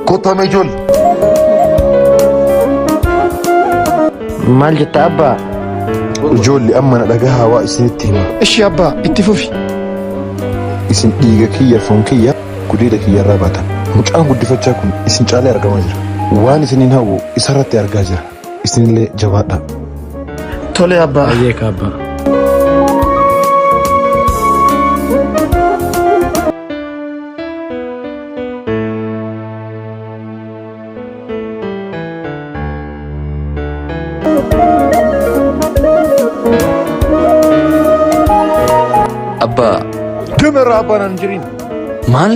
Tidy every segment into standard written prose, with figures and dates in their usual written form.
Kottaa mee ijoolle. Maal jetta abbaa? Ijoolli amma na dhagahaa waa isinitti hima. Ishi abbaa itti fufi. Isin dhiiga kiyya foon kiyya gudeeda kiyya irraa baatan. Mucaan guddifachaa kun isin caalee argamaa jira. Waan isiniin hawwu isarratti argaa jira. Isinillee jabaadhaa. Tole abbaa. Hayyee ka abbaa. Abbaa Deema irraa abbaan an jiriin. maal?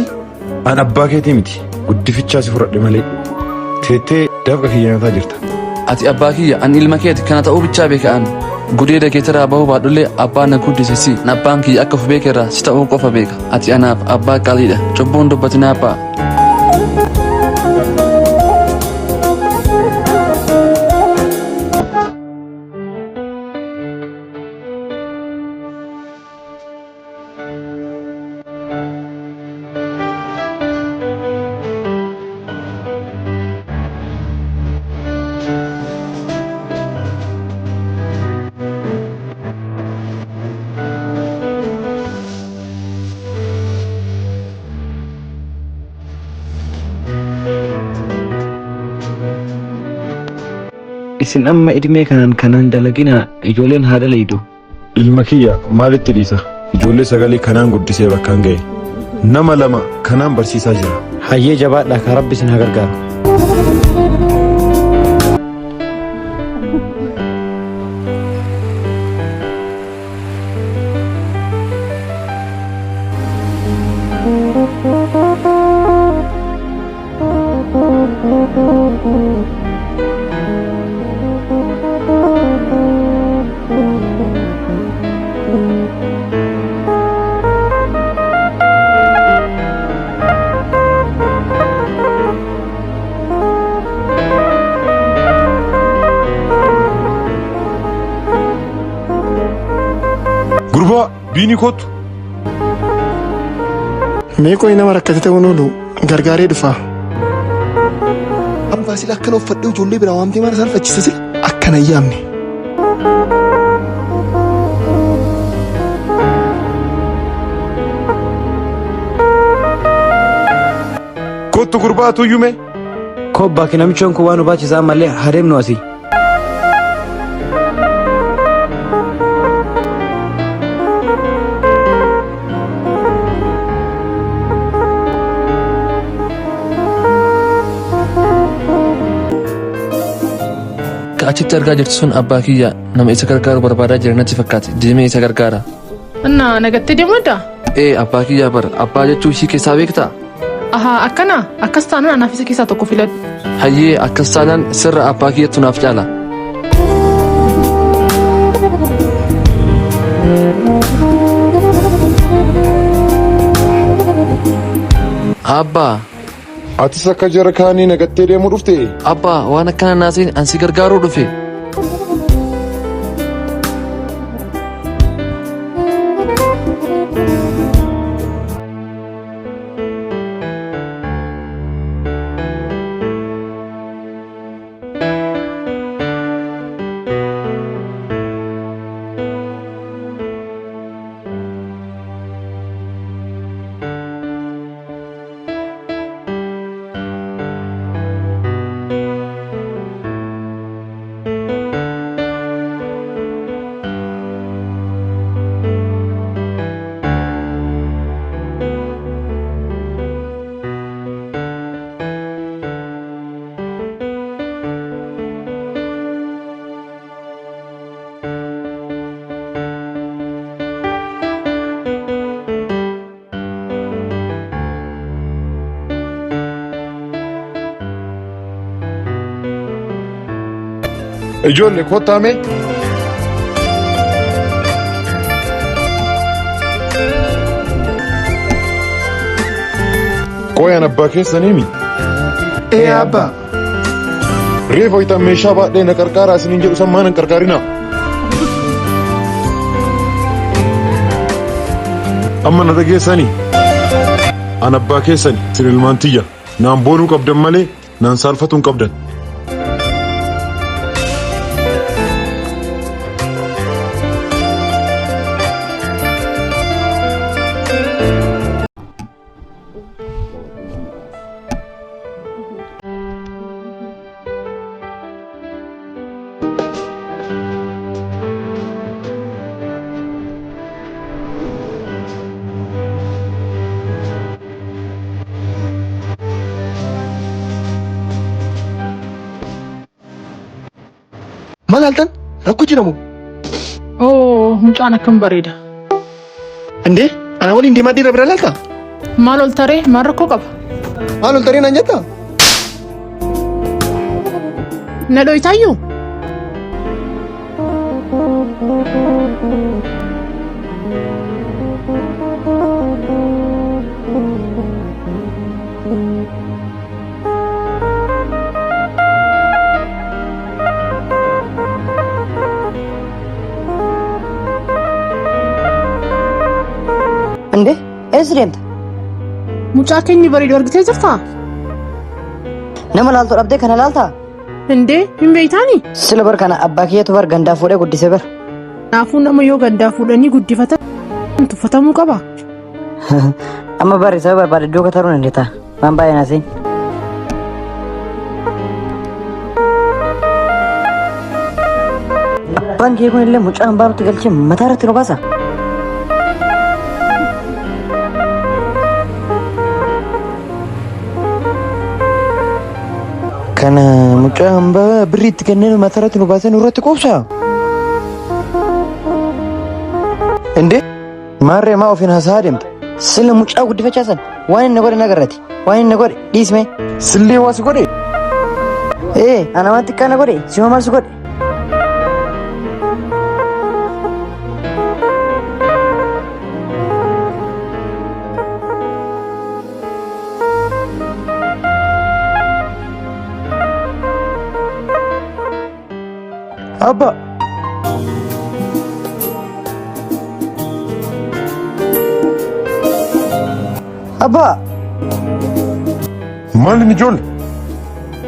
An abbaa keetii miti. Guddifichaa si fudhadhe malee. Teettee dafqa kiyya nyaataa jirta. Ati abbaa kiyya an ilma keeti kana ta'uu bichaa beeka an. Gudeeda keetirraa bahuu baadhullee abbaan na guddise si. Abbaan kiyya akka of beekerraa si ta'uu qofa beeka. Ati anaaf abbaa qaaliidha. Cubbuun dubbatinaa abbaa. Isin amma idmee kanaan kanaan dalaginaa ijoolleen haa dalaydu. Ilma kiyya maalitti dhiisa? Ijoollee sagalee kanaan guddisee bakkaan ga'e. Nama lama kanaan barsiisaa jira. Hayyee jabaadhaa ka rabbi isin haa gargaaru. Gurbaa biinii kottu. Mee qo'i nama rakkate ta'uun oolu gargaaree dhufa. Amma sila akkana uffadhee ijoollee biraa waamtee maal salphachiisa sila akkana hin yaamne. Kottu gurbaa tuyyume. Kobbaa ki namichoon kun waan nu baachisaa ammallee haa deemnu asii. Ka achitti argaa jirtu sun abbaa kiyya nama isa gargaaru barbaadaa jira natti fakkaate deemee isa gargaara. Innaa nagattee deemuu danda'a? Ee abbaa kiyyaa bara abbaa jechuu ishii keessaa beektaa? Ahaa akkana akkas taanaan anaaf isa keessaa tokko filadhu. Hayyee akkas taanaan sirra abbaa kiyyattu naaf caala. Abbaa Atis akka jara kaanii nagattee deemuu dhufte? abbaa waan akkana naasiin an si gargaaruu dhufe. Ijoollee kottaa mee. Qoyaan abbaa keessanii mi? Ee abbaa. Reefa wayitaan meeshaa baadhee na qarqaaraa isiniin jedhu san maan hin qarqaarinaa? Amma na dhageessanii? An abbaa keessani isin ilmaan tiyya. Naan boonuu qabdan malee naan saalfatuu hin qabdan. Maal haaltan? Rakkoo jira moo? Oo, mucaan akkam bareeda. Indee ana waliin deemaa dhiira bira laaltaa? Maal ol taree maal rakkoo qaba? Maal ol taree naan jettaa? Na dhoytaayyuu? Indee eessa deemta? Mucaa keenya bareedu argitee jirtaa? Nama laaltu dhabdee kana laaltaa? Indee hin beeytaani? Sila bar kana abbaa kiyyatu bar gandaa fuudhee guddise bar. Kanaafuu nama yoo gandaa fuudhanii guddifatan tuffatamuu qaba. Amma bari sababa barbaade duuka taruu dandeetta. Waan baay'ee naasiin. Abbaan kee kun illee mucaa hambaa nutti galchee mataa irratti nu baasa. Kana mucaa hambaa birrii itti kennee mataa irratti nu baasee nurratti quubsa. Indee maarree maa ofiin haasa'aa deemta? Sila mucaa guddifachaa san waan inni godhe nagarrati. Waan inni godhe dhiisme. Sillee waa si godhe? Ee ana waan xiqqaa na godhe si hoo maal si godhe? Abba! Abbaa! Maal inni ijoollee?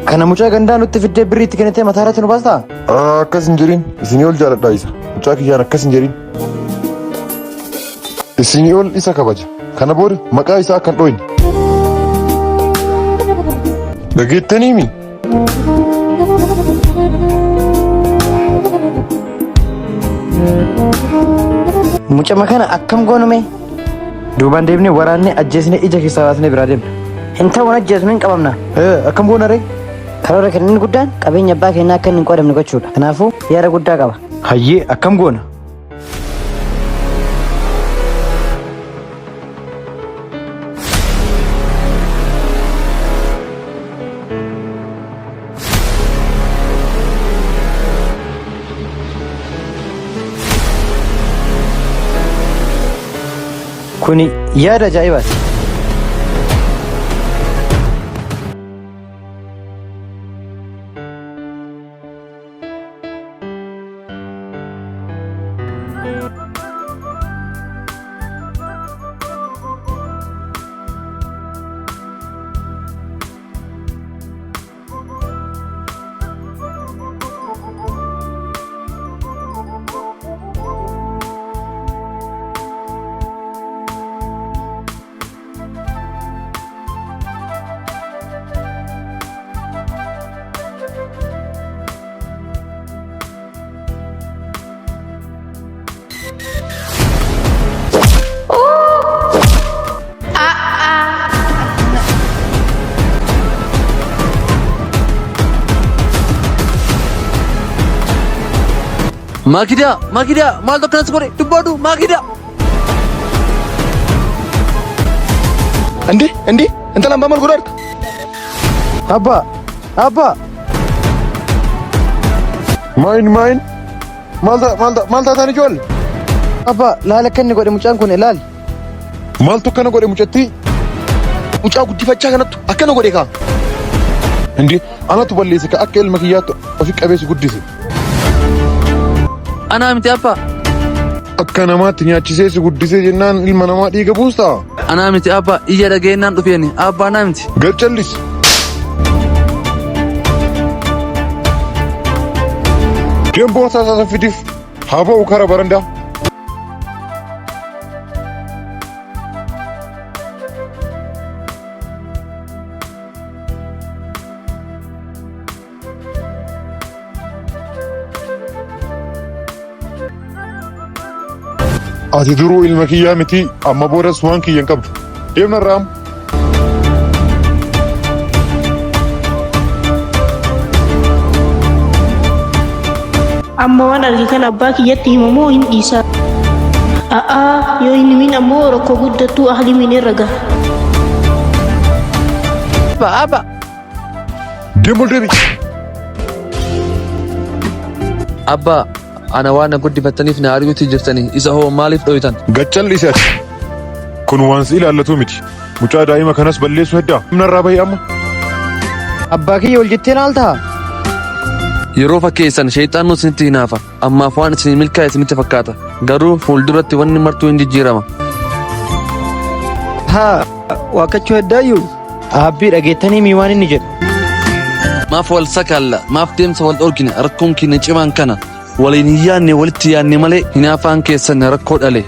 Kana mucaa gandaa nutti fiddee birrii itti kennitee mataa irratti nu baastaa? Akkas hin jedhin. Isinii ol jaaladhaa isa. Mucaa kiyyaan akkas hin jedhin. Isinii ol isa kabaja. Kana booda maqaa isaa akka hin dhooyne. Dhageettaniimi? Mucama kana akkam goonume? Duubaan deemnee waraannee ajjeesnee ija keessaa baasnee biraa deemna. Hin ta'u ajjeesnu hin qabamna. Akkam goona ree? Karoora kenna inni guddaan qabeenya abbaa keenyaa akka inni hin qoodamne gochuudha. Kanaafuu yaada guddaa qaba. Hayyee akkam goona? Kuni yaada ajaa'ibaati. Maakidaa! Maakidaa! Maaltu akkanas godhe? Dubbadhu! Maakidaa! እንዴ እንዴ እንተላን በማል godhaa Abbaa! Abbaa! Maayin maayin maal ta'a maal ta'a maal taataan ijoollee? Abbaa laala akka inni godhe mucaan kun ilaali. Maaltu akkana godhe mucattii? Mucaa guddifachaa kanattu akkana godhe kaa. Indee anatu balleesse ka akka ilma kiyyaatti ofi qabeessi guddise. Anaa miti abbaa. Akka namaatti nyaachisee si guddisee jennaan ilma namaa dhiiga buustaa? Anaa miti abbaa. Iyya dhageenyaan dhufeeni. Abbaa anaa miti. Gad callisi. Deem boorsaa isaa san fidiif. Haa ba'u kara barandaa. Ati duruu ilma kiyyaa miti amma boodas waan kiyya hin qabdu. Deem narraa amma. Amma waan arge kana abbaa kiyyatti hima moo hin dhiisa? A'aa yoo hin himin ammoo rakkoo guddattuu Ahlimiin irra gaha. Abba abba. Deem ol deebi. Abbaa ana waan na guddifattaniif na ari'uutti jirtanii isa hoo maaliif dhoytan? Gad callisi ati. Kun waan si ilaallatu miti. Mucaa daa'ima kanas balleessuu heddaa. Narraa bahi amma. Abbaa kiyya ol jettee laaltaa? Yeroo fakkeessan sheeyxaannu isinitti hinaafa. Ammaaf waan isinii milkaa'e isinitti fakkaata. Garuu fuulduratti wanni martuu hin jijjiirama. Haa waakkachuu heddaayyuu? Aabbii dhageettanii mii waan inni jedhu? Maaf wal sakaalla? Maaf deemsa wal dhorkina? Rakkoon keenya cimaan kana. Waliin hin yaanne walitti yaanne malee hinaafaan keessan rakkoo dhale.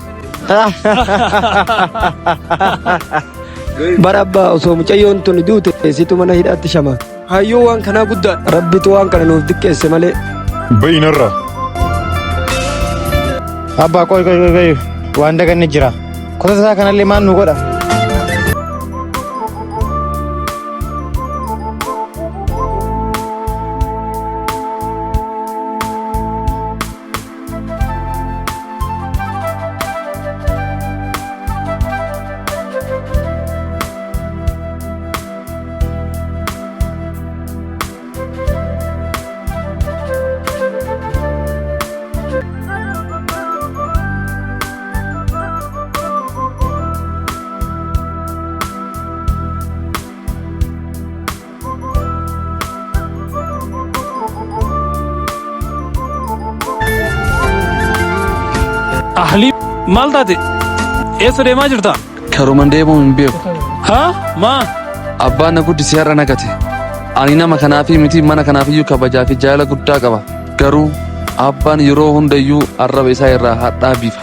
Bara abbaa osoo mucayyoon tun duute situ mana hidhaatti shama. Hayyuu waan kanaa guddaadha. Rabbitu waan kana nuuf diqqeesse malee. Ba'i narraa. Abbaa qoy qoy qoy qoy waan daganne jira. Kota isaa kanallee maal nu godha? Ahlii maal taate? Eessa deemaa jirta? Karuman deemuu hin beeku. Haa? Maa? Abbaan na guddise har'a na gate. Ani nama kanaafii miti mana kanaafiyyuu kabajaa fi jaalala guddaa qaba. Garuu abbaan yeroo hundayyuu arraba isaa irraa hadhaa biifa.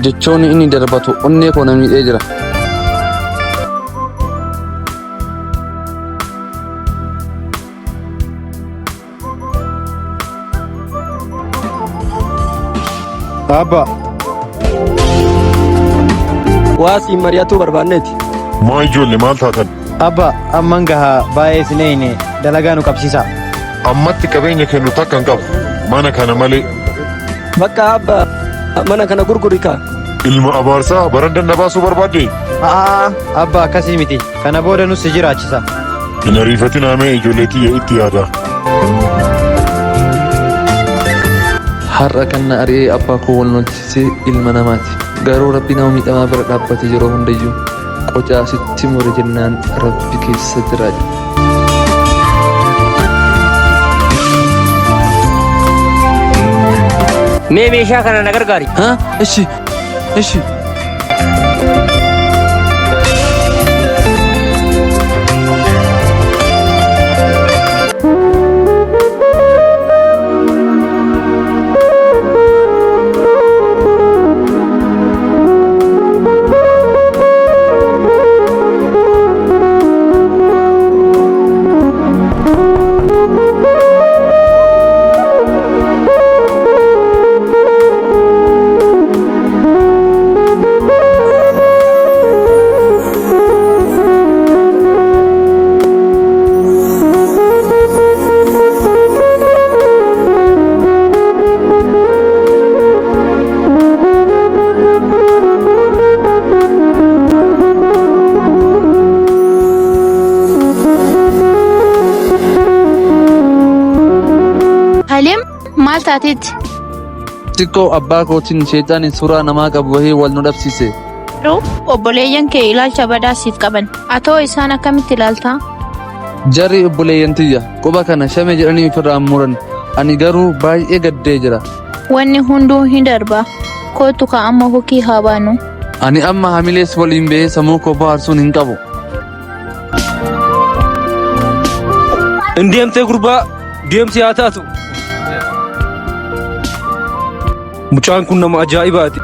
Jechoonni inni darbatu onnee koo na miidhee jira. Abba. Waa siin mari'atuu barbaanneeti. Maa ijoollee maal taatan? Abba amman gaha baay'ee isin eeyne dalagaa nu qabsiisaa. Ammatti qabeenya kennu takka hin qabu. Mana kana malee. Bakka abba mana kana gurguri kaa. Ilma abaarsaa barandan na baasuu barbaadde? A'aa abba akkasii miti. Kana booda nus si jiraachisa. Hin ariifatinaa mee ijoollee tiyya itti yaadaa. Har'a kan na ari'ee abbaa koo wal lolchisee ilma namaati. Garuu Rabbi nama miidhamaa bira dhaabbate yeroo hundayyuu qocaa sitti mure jennaan Rabbi keessa jira. Mee meeshaa kana na gargaari. Ha? Ishi. Ishi. Haleem maal taateetti? Xiqqoo abbaa kootiin sheexaaniin suuraa namaa qabu wahii wal nu dhabsiise. Garuu obboleeyyan kee ilaalcha badaa siif qaban. Atoo isaan akkamitti ilaalta? Jarri obboleeyyan tiyya quba kana shame jedhanii ofirraa muran. Ani garuu baay'ee gaddee jira. Wanni hunduu hin darba. Kootu kaa amma hukii haa baanu. Ani amma hamilees waliin ba'ee sammuu koo bohaarsuun hin qabu. Hin deemtee gurbaa Deemsi haa taatu. Mucaan kun nama ajaa'ibaati.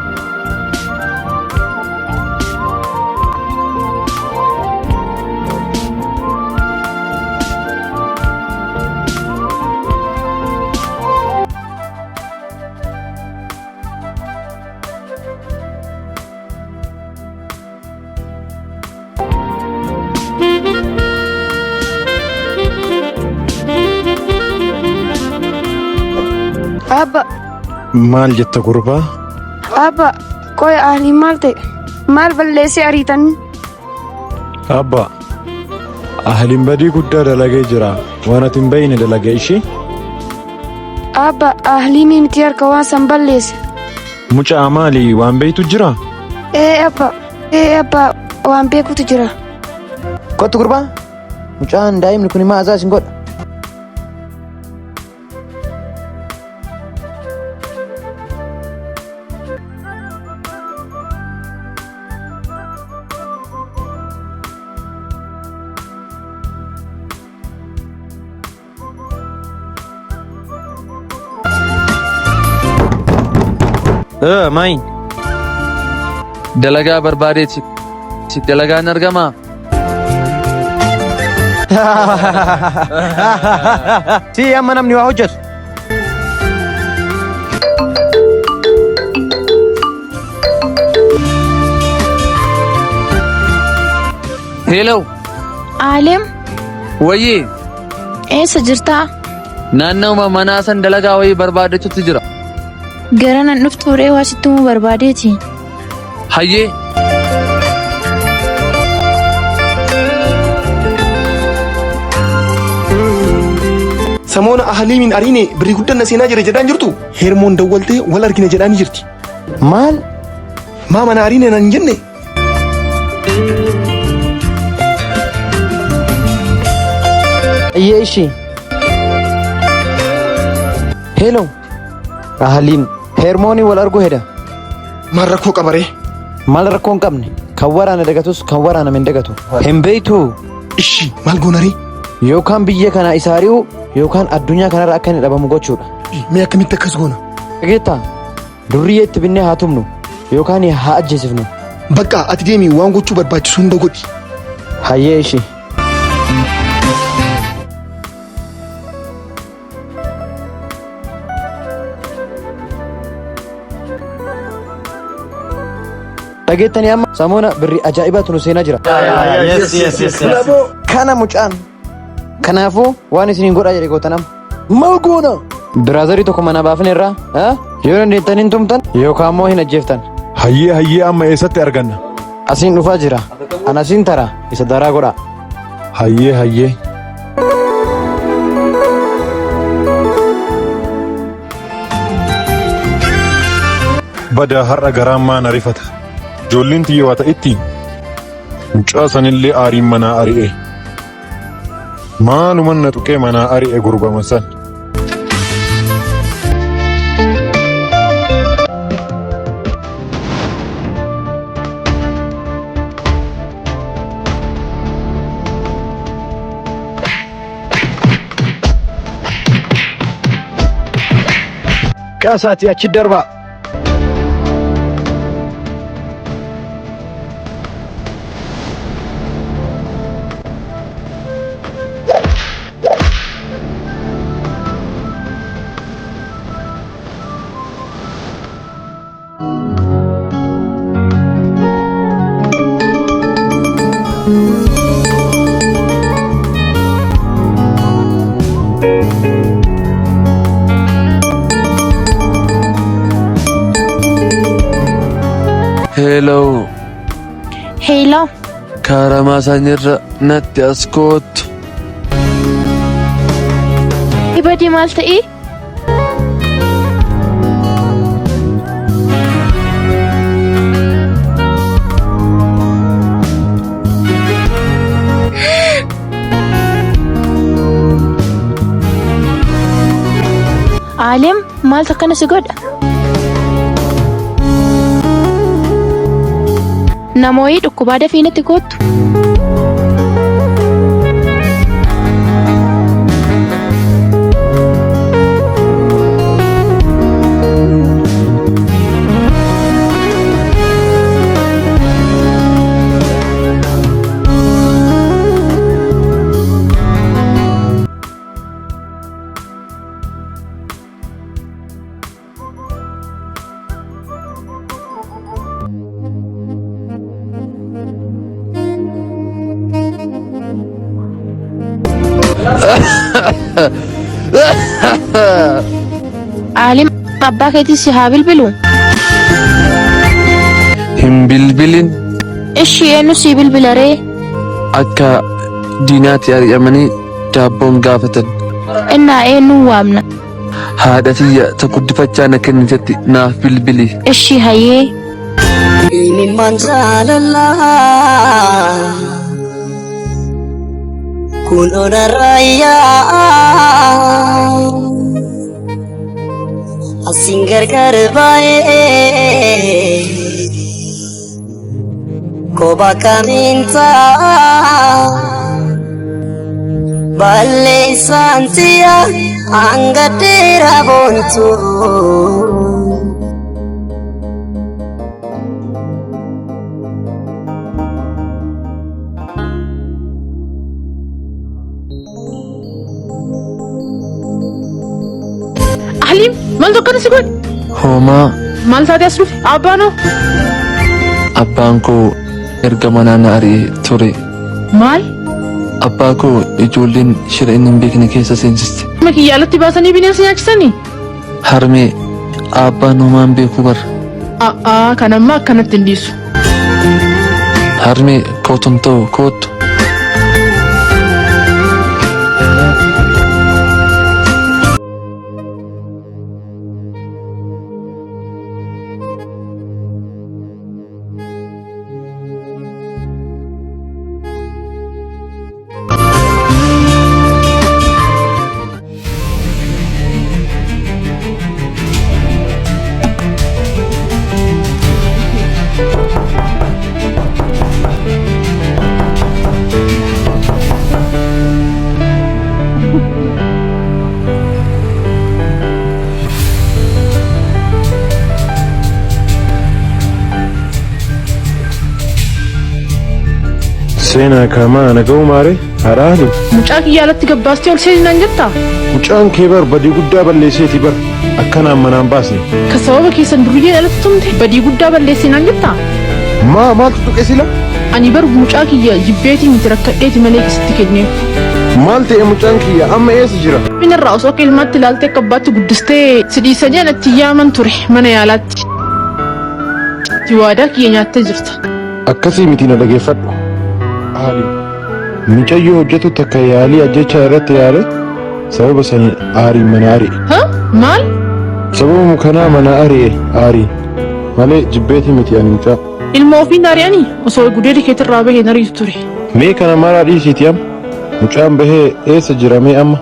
Abba, Maal jetta gurbaa? abba, qoy ahliin maal ta'e? Maal balleessee ariitan? Abba, ahliin badii guddaa dalagee jira. Waan ati hin beekne dalage ishee. Abba, ahliin miti harka waan san balleesse. Mucaa maali waan beektu jira? Ee abba, ee abba, waan beekutu jira. Kottu gurbaa. Mucaan daa'imni kun maa azaa isin godha? Maayin? Dalagaa barbaadeeti. Dalagaan argamaa? Si amma namni waa hojjetu. Hello. Aalem, Wayyee. eessa jirtaa? Naannawuma manaa san dalagaa wayii barbaadachuutti jira. Gara nan dhuftu ree waa sitti himuu barbaadeeti. Hayyee. Samoona ahaliimiin ariine birrii guddaan na seenaa jira jedhaan jirtu Hermoon dawwaltee wal argina jedhaanii jirti. Maal? Maa mana ariine naan hin jenne? Ayyee ishii. Hello. Ahaliin Hermoonii wal arguu heda. Maal rakkoo qabaree? Maal rakkoo hin qabne? Kan waraana dagatus kan waraaname hin dagatu. Hin beektuu? Ishii maal goonaree? Yookaan biyya kana isa ari'u yookaan addunyaa kanarra akka inni dhabamu gochuudha. Mee akkamitti akkas goona? Dhageettaa? Durriyyee itti binnee haa tumnu yookaan haa ajjeesifnu. Bakka ati deemi waan gochuu barbaachisu hunda godhi. Hayyee ishii. Dhageettanii amma samoona birrii ajaa'ibaatu nu seenaa jira. Yes, yes, yes, yes. Kana mucaan. Kanaafuu waan isiniin godhaa jedhe gootan amma. Maal goona? Biraazarii tokko mana baafne irraa yoo dandeettan hin tumtan yookaan immoo hin ajjeeftan. Hayyee hayyee amma eessatti arganna? Asiin dhufaa jira. Ana asiin tara isa daraa godhaa. Hayyee hayyee. Badaa har'a garaan maan arifata. Ijoolleen tiyya waa ta'etti mucaa sanillee aariin manaa ari'e. Maaluman na tuqee manaa ari'e gurbama san. Qaasaati achi darbaa. Hello. Hello. Kaaramaa sanirra natti as koottu. Ibadii maal ta'ii? Aalem maaltu akkana si godha? Namooyi dhukkubaa dafii natti koottu. Abbaa keetii si haa bilbilu? Hin bilbilin. Ishi eenyu si bilbila ree? Akka diinaatti ari'amanii daabboon gaafatan. Innaa eenyuun waamna? Haadha tiyya ta guddifachaa na kennitetti naaf bilbili. Ishi hayyee. Imimmaan jaalalaa kun onarraayyaa asiin gargar baay'ee kophaa kamiin ta'a balleessaan tiyya hanga dheeraa boontu. Ahliim maaltu akkana si godhe? Hoomaa. Maal taatee as dhufe? Abbaan hoo? Abbaan koo erga manaa na ari'ee ture. Maal? Abbaa koo ijoolleen shira inni hin beekne keessa seensiste. Ilma kiyya alatti baasanii bineensa nyaachisanii? Harmee, abbaan homaa hin beeku bar. A'aa kan ammaa akkanatti hin dhiisu. Harmee kootu hin ta'u koottu. Seenaa kaamaa naga'uu maare haadha Ahlim. Mucaa kiyya alatti gabbaastee ol seeni naan jettaa? Mucaan kee bar badii guddaa balleesseeti bar akkanaan manaan baasne. Ka sababa keessan duriyyeen alatti tumte badii guddaa balleessee naan jettaa? Maa maaltu tuqe sila? Ani bar mucaa kiyya jibbeetii miti rakkadheeti malee sitti kennee. Maal ta'e mucaan kiyya amma eessa jira? Minarraa osoo akka ilmaatti ilaaltee akka abbaatti guddistee si dhiisanii anatti yaaman ture mana yaalaatti. Ati waadaa kiyya nyaattee jirta. Akkasii miti na dhageeffadhu. Ahlim. Mucayyoo hojjetu takka yaalii ajjechaa irratti yaale sababa saniin aariin mana ari'e. Ha? Maal? Sababuma kanaa mana ari'e aariin. Malee jibbeeti miti ani mucaa. Ilma ofiin ari'anii osoo gudeeda keetirraa bahee nariitu ture. Mee kana maraa dhiisiiti amma. Mucaan bahee eessa jira mee amma?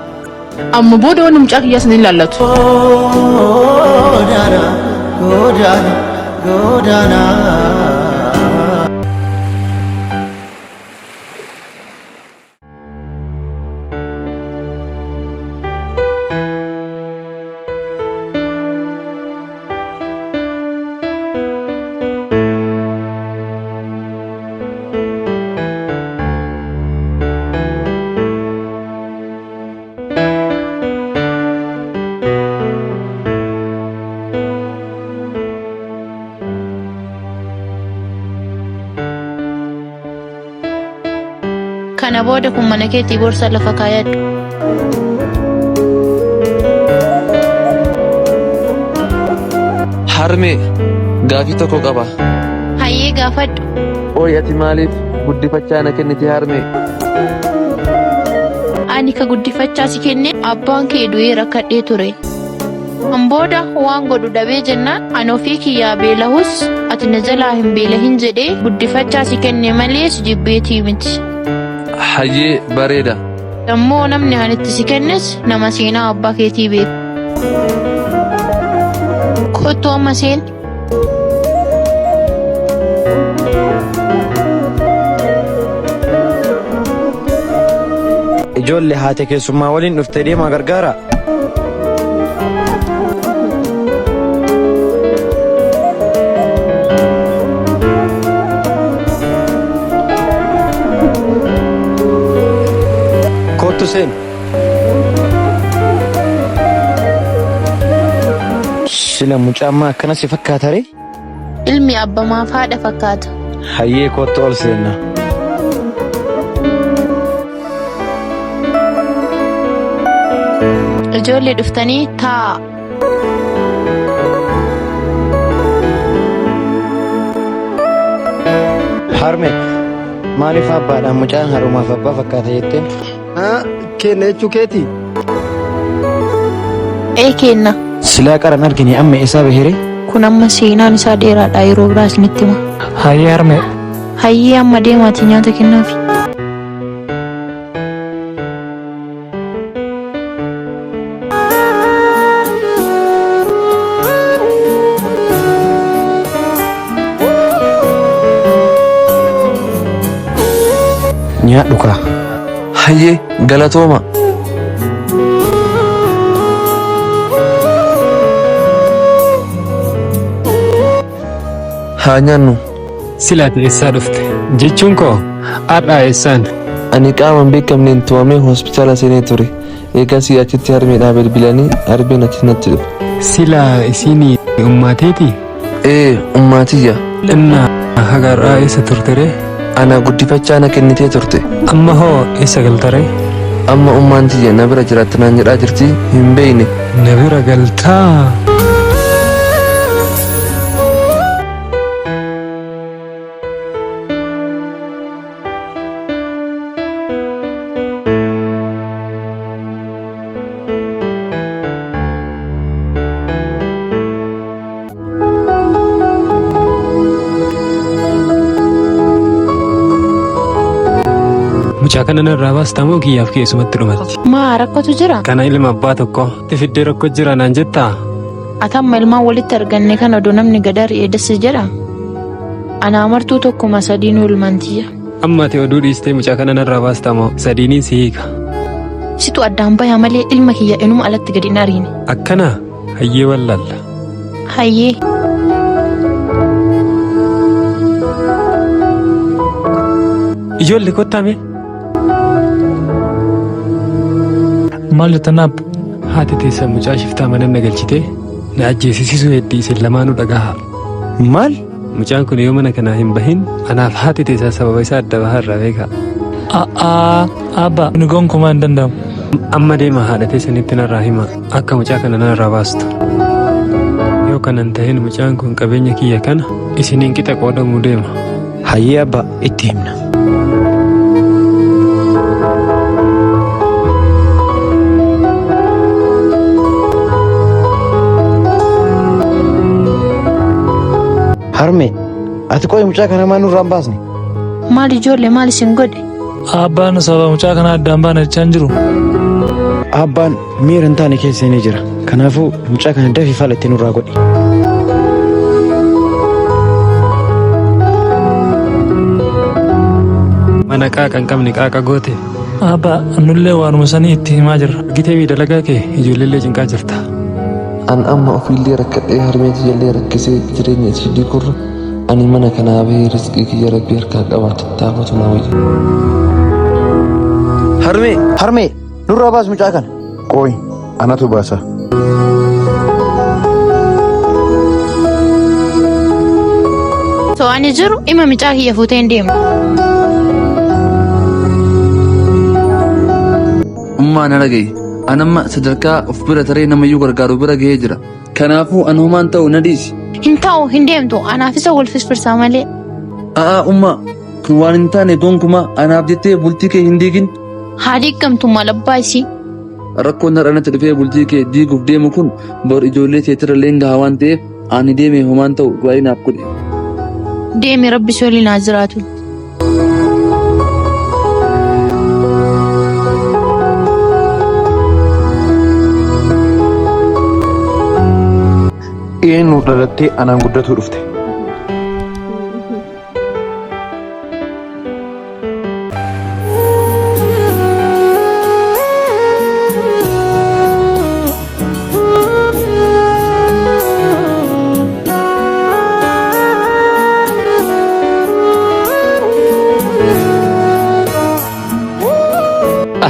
Amma booda wanni mucaa kiyyaa sin ilaallatu. Godaana, godaana, godaana. Kana booda kun mana keetii borsa lafa kaayadhu. Harmee gaafii tokko qaba. Hayyee gaafadhu. Ooyi ati maaliif guddifachaa na kennite harmee? Ani ka guddifachaa si kenne abbaan kee du'ee rakkadhee ture. Kan booda waan godhu dhabee jennaan ani ofii kiyyaa beelahus ati na jalaa hin beelahin jedhee guddifachaa si kenne malee si jibbeetii miti. Hayyee bareeda. Ammoo namni ani itti si kennes nama seenaa abbaa keetii beeku. Kottu amma seeni. Ijoollee haati keessummaa waliin dhuftee deemaa gargaara. Kottu seeni. Sila mucaan maa akkana si fakkaata ree? Ilmi abbamaaf haadha fakkaata. Hayyee kottu ol seenna. Ijoollee dhuftanii taa'aa. Harme maaliif abbaadhaan mucaan haadhumaaf abbaa fakkaata jetteen? Haa kenna jechuu keeti. Ee kenna. Silaa qaran argine amma eessaa bahere? Kun amma seenaan isaa dheeraadha yeroo biraa isinitti hima. Hayyee harmee. Hayyee amma deemaatii nyaata kennaafi. Nyaadhu kaa. Hayyee galatooma. Haa nyaannu. Sila ati eessaa dhufte? Jechuun koo har'aa eessaan? Ani qaama hin beekamneen tumamee hospitaala seenee ture. Eegasii achitti harmeedhaa bilbilanii harmeen achi natti dhufe. Sila isiin ummaa teetii? Ee ummaa tiyya. Inna haga har'aa eessa turte ree? Ana guddifachaa na kennitee turte. Amma hoo eessa galta ree? Amma ummaan tiyya na bira jiraatta naan jedhaa jirti hin beeyne. Na bira galtaa? Mucaa kana narraa baasta moo kiyyaaf keessumatti dhumatti? Maa rakkootu jira? Kana ilma abbaa tokko itti fiddee rakkoo jira naan jettaa? Ati amma ilmaan walitti arganne kana odoo namni gad ari'e dassi jedha? Anaa martuu tokkuma sadiinuu ilmaan tiyya. Amma ati oduu dhiistee mucaa kana narraa baasta moo sadiiniin si hiika? Situ addaan baya malee ilma kiyya inuma alatti gad hin ariine. Akkanaa? Hayyee wallaalla. Hayyee. Ijoollee kottaa mee? Maal jettan abba? Haati teessan mucaa shiftaa mana na galchitee na ajjeesisisuu heddii isin lamaanuu dhagahaa. Maal? Mucaan kun yoo mana kanaa hin bahin anaaf haati teessan sababa isaa adda bahaa irraa beekaa. A'aa abba kun gonkumaa hin danda'amu. Amma deema haadha teessanitti narraa hima akka mucaa kana narraa baastu. Yoo kana hin tahin mucaan kun qabeenya kiyya kana isiniin qixa qoodamuu deema. Hayyee abba itti himna. Harme ati qoy mucaa kana maa nurraa hin baasne? Maal ijoollee maal isin godhe? Abbaan nu sababa mucaa kanaa addaan baana jechaa hin jiru. Abbaan miira hin taane keessa seenee jira. Kanaafuu mucaa kana dafii fala itti nurraa godhi. Mana qaaqa hin qabne qaaqa goote. Abbaa nullee waanuma sanii itti himaa jirra. Argitee dalagaa kee ijoolleellee cinqaa jirta. An amma ofiillee rakkadhee harmee tiyyallee rakkisee jireenya isii diigurra ani mana kanaa bahee rizqii kiyya rabbi harkaa qabaan tattaafatu naa wayya. Harmee! Harmee! Nurraa baas mucaa kana. Qooyi anatu baasa. Osoo ani jiru ima micaa kiyya fuutee hin deemu. Ummaa na dhaga'i. An amma sadarkaa of bira taree namayyuu gargaaru bira gahee jira. Kanaafuu an homaan ta'u na dhiisi. Hin ta'u hin deemtu anaaf isa wal firfirsaa malee. A'aa ummaa kun waan hin taane gonkumaa anaaf jettee bultii kee hin diigin. Haa diiggamtu maal abbaa isii. Rakkoon har'a natti dhufee bultii kee diiguuf deemu kun bor ijoollee teetirra gaha waan ta'eef ani deeme homaan ta'u du'aa naaf godhi. Deemi rabbi si waliin haa jiraatu. Eenyu dhalattee anaan guddatuu dhufte?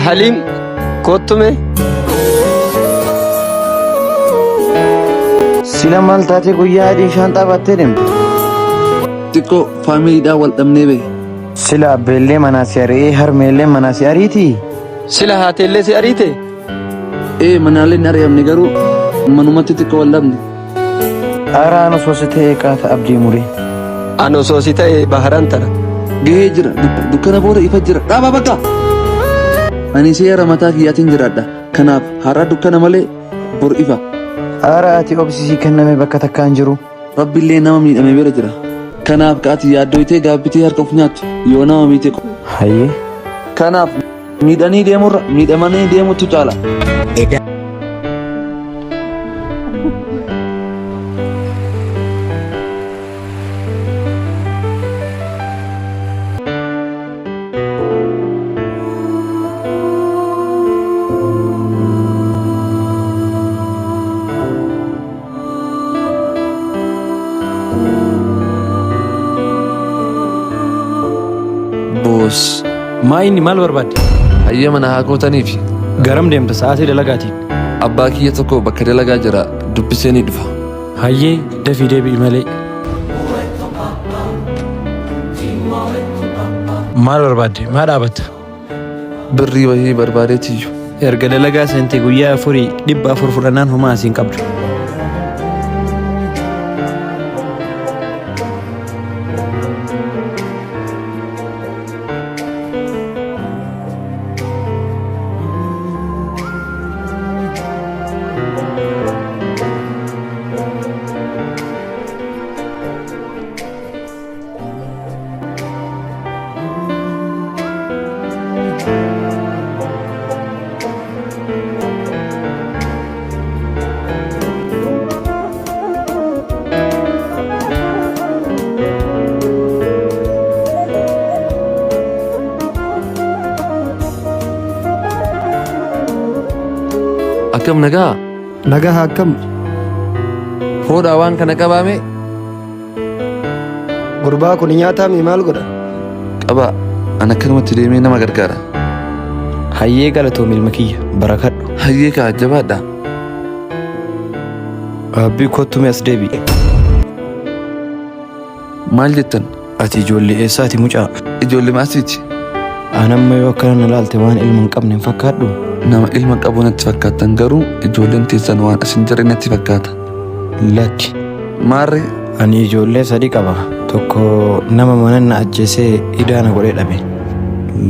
Haliim kottu mee. Sila maal taatee guyyaa adii shaanxaa baattee deemte? Xiqqoo faamiliidhaan wal dhabnee bahe. Sila abbeellee manaa si ari'ee harmeellee manaa si ariitii? Sila haateellee si ariite? Ee manaallee hin ari'amne garuu manumatti xiqqoo wal dhabne. Araan osoo si ta'ee qaata abdii muree. An osoo si ta'e baharan tara. Gahee jira. Dukkana booda ifa jira. Dhaabaa bakka! Ani seera mataa kiyyaatiin jiraadha. Kanaaf har'a dukkana malee bor ifa. Ara ati obsi sii kenname bakka takkaa hin jiru. Rabbillee nama miidhame bira jira. Kanaaf ka ati yaaddoytee gaabbitee harka of nyaattu yoo nama miite qofa. Hayyee. Kanaaf miidhanii deemurra miidhamanii deemutu caala. Boss. Maa inni maal barbaadde? Hayyama na haa gootaniifi. Garam deemta sa'aatii dalagaatiin? Abbaa kiyya tokko bakka dalagaa jira dubbisee ni dhufa. Hayyee dafii deebi'i malee. Maal barbaadde? Maa dhaabatta? Birrii wayii barbaadeetiyyu. Erga dalagaa seente guyyaa afurii 400 fudhannaan homaa asiin qabdu. Akkam nagaa? Nagaa akkam? Fuudhaa waan kana qabaame. Gurbaa kun nyaataa mi maal godha? Qabaa an akkanumatti deemee nama gargaara. Hayyee galatoomi ilma kiyya barakadhu. Hayyee kaa jabaadha. Abbii kottu mee as deebi'i. Maal jettan? Ati ijoollee eessaati mucaa? Ijoollee maasiiti. An amma yoo akkana na laalte waan ilma hin qabne hin fakkaadhu? Nama ilma qabu natti fakkaattan garuu ijoolleen teessan waan as hin jirre natti fakkaata. Lakki. Maarree? Ani ijoollee sadi qaba. Tokko nama mana na ajjeesee idaa na godhee dhabe.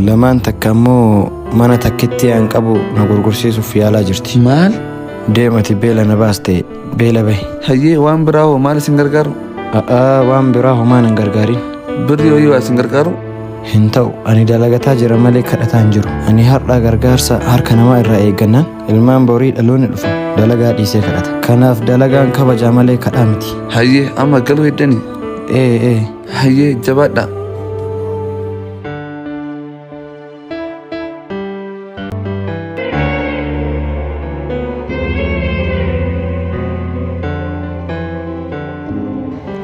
Lamaan takka ammoo mana takkittii an qabu na gurgursiisuuf yaalaa jirti. Maal? Deem ati beela na baaste beela bahi. Hayyee waan biraa hoo maal isin gargaaru? A'aa waan biraa homaa nan gargaarin. Birrii wayii waa isin gargaaru? Hin ta'u ani dalagataa jira malee kadhataa hin jiru. Ani har'a gargaarsa harka namaa irraa eeggannaan ilmaan borii dhaloonni dhufu dalagaa dhiisee kadhata. Kanaaf dalagaan kabajaa malee kadhaa miti. Hayyee amma galuu heddanii? Ee ee. Hayyee jabaadhaa.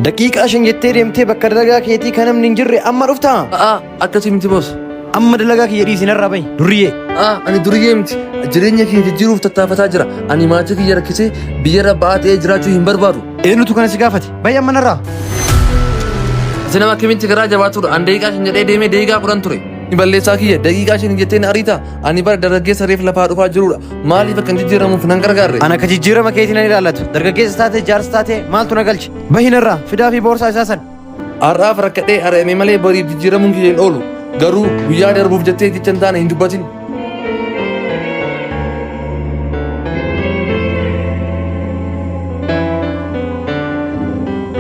Daqiiqaa 5 jettee deemtee bakka dalagaa keetii kan namni hin jirre amma dhuftaa? A'aa akkasii miti boos. Amma dalagaa kiyya dhiisi narraa bahi durriyyee. A'aa ani duriyyee miti. Jireenya kiyya jijjiiruuf tattaafataa jira. Ani maatii kiyya rakkisee biyyarra ba'aa ta'ee jiraachuu hin barbaadu. Eenyutu kana si gaafate? Bahi amma narraa. Ati nama akkamitti garaa jabaatudha. An daqiiqaa 5 jedhee deemee daqiiqaa 10 ture. Ni balleessaa kiyya daqiiqaa 5 jettee na ariitaa? Ani bara dargaggeessa reef lafaa dhufaa jirudha. Maaliif akkan jijjiiramuuf nan gargaarre? Ana ka jijjiirama keetii nan ilaallatu. Dargaggeessa taatee jaarsa taatee maaltu na galche? Bahi narraa fidaa fi boorsaa isaa san. Har'aaf rakkadhee ari'ame malee boriif jijjiiramuun kiyya hin oolu. Garuu guyyaa darbuuf jettee jecha hin taane hin dubbatin.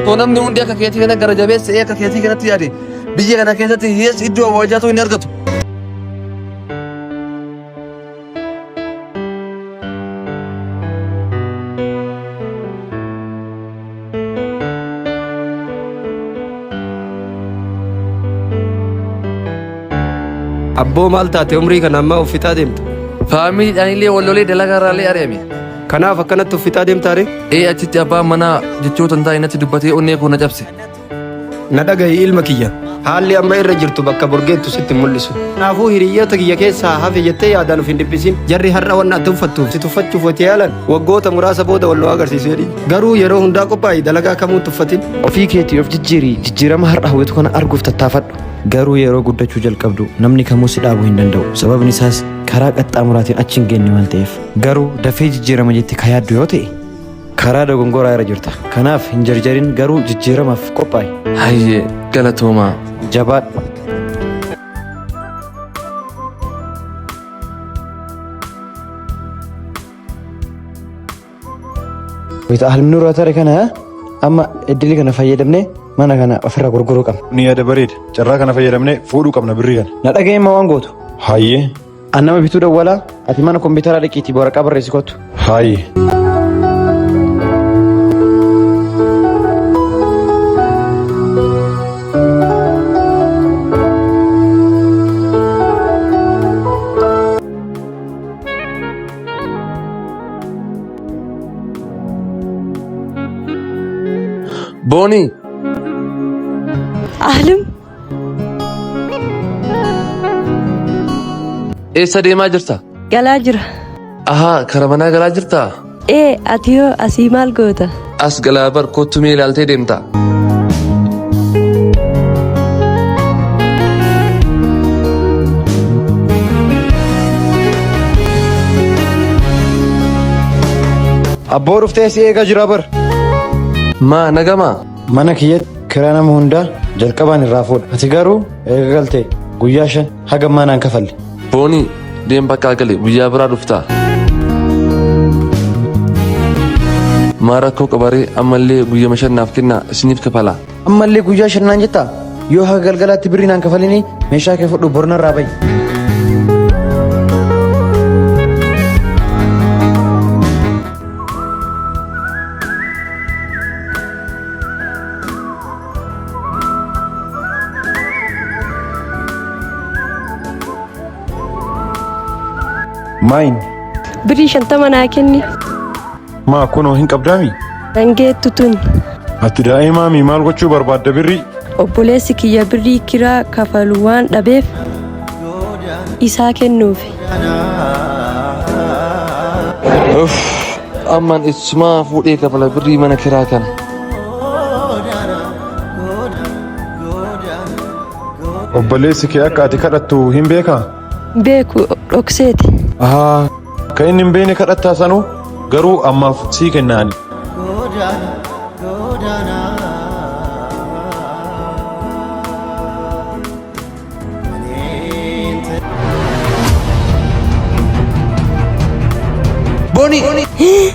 Otoo namni hundi akka keetii kana gara jabeessa ta'ee akka keetii kanatti yaade biyya kana keessatti hiyyeessi iddoo awwaalchaatu hin argatu. Abboo maal taate umrii kana ammaa of fixaa deemta? Faamiliidhaan illee wal lolee dalagaa irraallee ari'ame. Kanaaf akkanatti of fixaa deemtaa ree? Ee achitti abbaan manaa jechoota hin taane natti dubbatee onnee koo na cabse. Na dhagahi ilma kiyya. Haalli amma irra jirtu bakka bor geettu sitti hin mul'isu. Kanaafuu hiriyyoota kiyya keessaa hafe jettee yaadaan of hin dhiphisin. Jarri har'a wanna ati uffattuuf si tuffachuuf wati yaalan waggoota muraasa booda wal nu agarsiisu jedhi. Garuu yeroo hundaa qophaa'i dalagaa kamuu hin tuffatin. Ofii keetii of jijjiiri jijjiirama har'a hawwitu kana arguuf tattaafadhu. Garuu yeroo guddachuu jalqabdu namni kamuu si dhaabuu hin danda'u. Sababni isaas karaa qaxxaamuraatiin achi hin geenne waan ta'eef. Garuu dafee jijjiirama jette ka yaaddu yoo ta'e karaa dogongoraa irra jirta. Kanaaf hin jarjarin garuu jijjiiramaaf qophaa'i. Hayyee galatoomaa. Jabaadhu. Wayita ahlimni nurraa tare kana amma iddilii kana fayyadamnee mana kana ofirraa gurguruu qabna. Ni yaada bareeda. Carraa kana fayyadamnee fuudhuu qabna birrii kana. Na dhaga'e immoo waan gootu. Hayyee. An nama bituu dawwalaa ati mana kompiitaraa dhaqiitii waraqaa barreessi kottu. Hayyee. Boonii Ahlim eessa deemaa jirta? galaa jira. Ahaa kara manaa galaa jirtaa? Ee ati hoo asii maal goota? As galaa bar kottu mee ilaaltee deemta. Abboo dhuftee si eegaa jira bar. Maa nagamaa? Mana kiyyatti kiraa nama hundaa jalqabaan irraa fuudha. Ati garuu eega galtee guyyaa 5 haga ammaa naan kafalle. Boonii deem bakkaa gali guyyaa biraa dhuftaa. Maa rakkoo qabaree ammallee guyyama 5 naaf kennaa isiniif kafala. Ammallee guyyaa 5 naan jettaa? Yoo haga galgalaatti birrii naan kafalini meeshaa kee fudhu bor narraa bahi. Maayin Birrii 50 naa kenni. Maa kunoo hin qabdaami? Dhangeettu tun. Ati daa'imaami maal gochuu barbaadda birrii? Obboleessi kiyya birrii kiraa kafalu waan dhabeef isaa kennuufi. Uff, amman issumaa fuudhee kafala birrii mana kiraa kana. Obboleessi kee akka ati kadhattu hin beekaa? Hin beeku dhokseeti. Ahaa, Kan inni hin beekne kadhattaa sanuu garuu ammaaf sii kenna ani. Boonii!